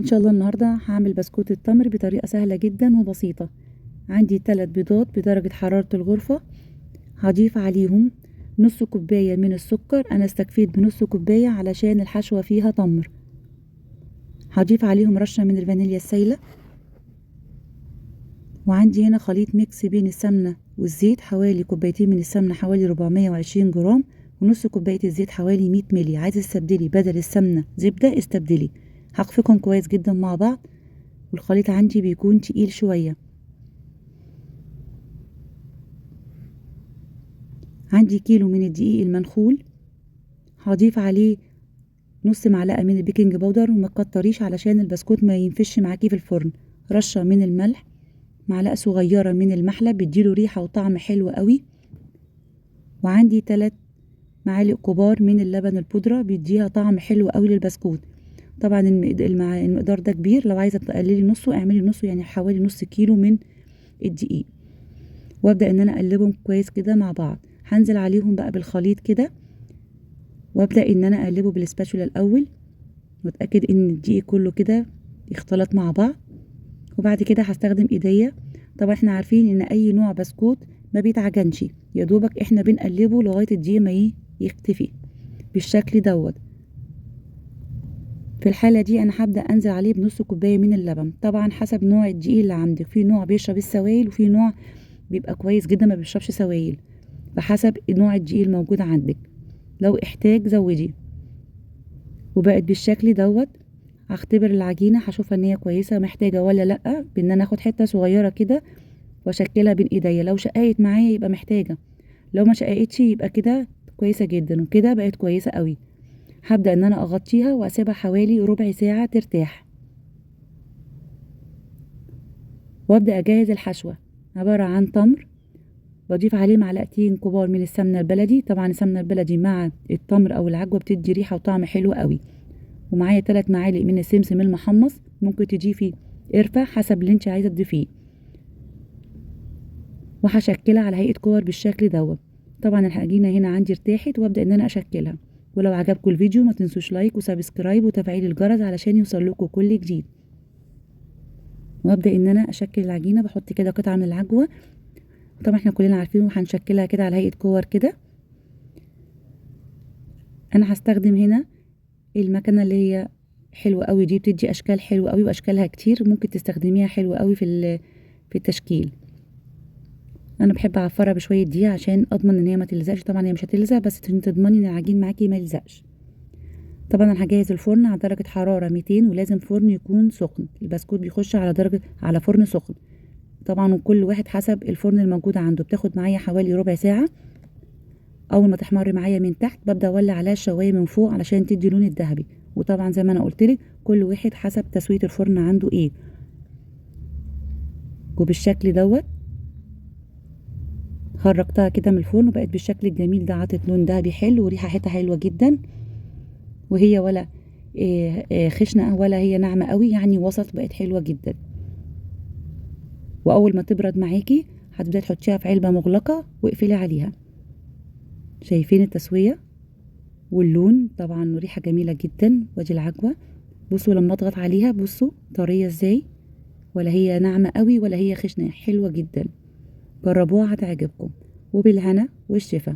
إن شاء الله النهاردة هعمل بسكوت التمر بطريقة سهلة جدا وبسيطة. عندي 3 بيضات بدرجة حرارة الغرفة، هضيف عليهم نص كوباية من السكر، أنا استكفيت بنص كوباية علشان الحشوة فيها تمر. هضيف عليهم رشة من الفانيليا السايلة، وعندي هنا خليط mix بين السمنة والزيت، حوالي كوبايتين من السمنة حوالي 420 جرام، ونص كوباية الزيت حوالي 100 ملي. عايزة تستبدلي بدل السمنة زبدة استبدلي. هخفقهم كويس جدا مع بعض، والخليط عندي بيكون تقيل شوية. عندي كيلو من الدقيق المنخول، هضيف عليه نص معلقة من ال baking powder، وما تكتريش علشان البسكوت ما ينفش معاكي في الفرن. رشة من الملح، معلقة صغيرة من المحلب بيديله ريحة وطعم حلو قوي. وعندي 3 معالق كبار من اللبن البودرة بيديها طعم حلو قوي للبسكوت. طبعا المقدار ده كبير، لو عايزة تقللي نصه اعملي نصه، يعني حوالي نص كيلو من الدقيق. وابدأ ان انا اقلبهم كويس كده مع بعض. هنزل عليهم بقى بالخليط كده، وابدأ ان انا اقلبه بالسباتشولا الاول، واتأكد ان الدقيق كله كده يختلط مع بعض. وبعد كده هستخدم ايديا. طبعا احنا عارفين ان اي نوع بسكوت ما بيتعجنش، يا دوبك احنا بنقلبه لغاية الدقيق ما يختفي بالشكل دوت. في الحالة دي انا هبدأ انزل عليه بنص كوباية من اللبن، طبعا حسب نوع الدقيق اللي عندك. في نوع بيشرب السوائل، وفي نوع بيبقى كويس جدا ما بيشربش سوائل، فحسب نوع الدقيق الموجود عندك. لو احتاج زودي. وبقت بالشكل دوت. هختبر العجينة، هشوفها ان هي كويسة محتاجة ولا لأ، بان انا اخد حتة صغيرة كده واشكلها بين ايديا. لو شققت معايا يبقى محتاجة، لو ما شققتش يبقى كده كويسة جدا. وكده بقت كويسة قوي. هبدأ ان انا اغطيها واسيبها حوالي ربع ساعة ترتاح. وابدأ اجهز الحشوة، عبارة عن تمر بضيف عليه معلقتين كبار من السمنة البلدي. طبعا السمنة البلدي مع التمر او العجوة بتدي ريحة وطعم حلو قوي. ومعايا 3 معالق من السمسم المحمص، ممكن تضيفي قرفة حسب اللي انت عايزة تضيفيه. وهشكلها على هيئة كور بالشكل دوت. طبعا العجينة هنا عندي ارتاحت، وابدأ ان انا اشكلها. ولو عجبكم الفيديو ما تنسوش like و subscribe وتفعيل الجرس علشان يوصل لكم كل جديد. وابدأ ان انا اشكل العجينة، بحط كده قطعة من العجوة، طبعا احنا كلنا عارفين، وهنشكلها كده على هيئة كور كده. انا هستخدم هنا المكنة اللي هي حلوة قوي دي، بتدي اشكال حلوة قوي واشكالها كتير، ممكن تستخدميها حلوة قوي في التشكيل. انا بحب اعفرها بشوية دقيق عشان اضمن ان هي ما تلزقش. طبعا هي مش هتلزق، بس تضمني ان العجين معاكي ما يلزقش. طبعا انا هجهز الفرن على درجة حرارة 200، ولازم فرن يكون سخن. البسكوت بيخش على فرن سخن طبعا، وكل واحد حسب الفرن الموجود عنده. بتاخد معايا حوالي ربع ساعة. اول ما تحمر معايا من تحت ببدا اولع عليها الشوايه من فوق علشان تدي لون الذهبي. وطبعا زي ما انا قلت لك كل واحد حسب تسويه الفرن عنده ايه. وبالشكل دوت خرجتها كده من الفرن، وبقت بالشكل الجميل ده، عطت لون ذهبي حلو وريحه حتة حلوة جدا. وهي ولا خشنه ولا هي ناعمة قوي، يعني وسط، بقت حلوة جدا. واول ما تبرد معاكي هتبداي تحطيها في علبة مغلقة واقفلي عليها. شايفين التسوية واللون طبعا وريحه جميلة جدا. وادي العجوه، بصوا لما اضغط عليها بصوا طرية ازاي، ولا هي ناعمة قوي ولا هي خشنه، حلوة جدا. جربوها هتعجبكم، وبالهنا والشفا.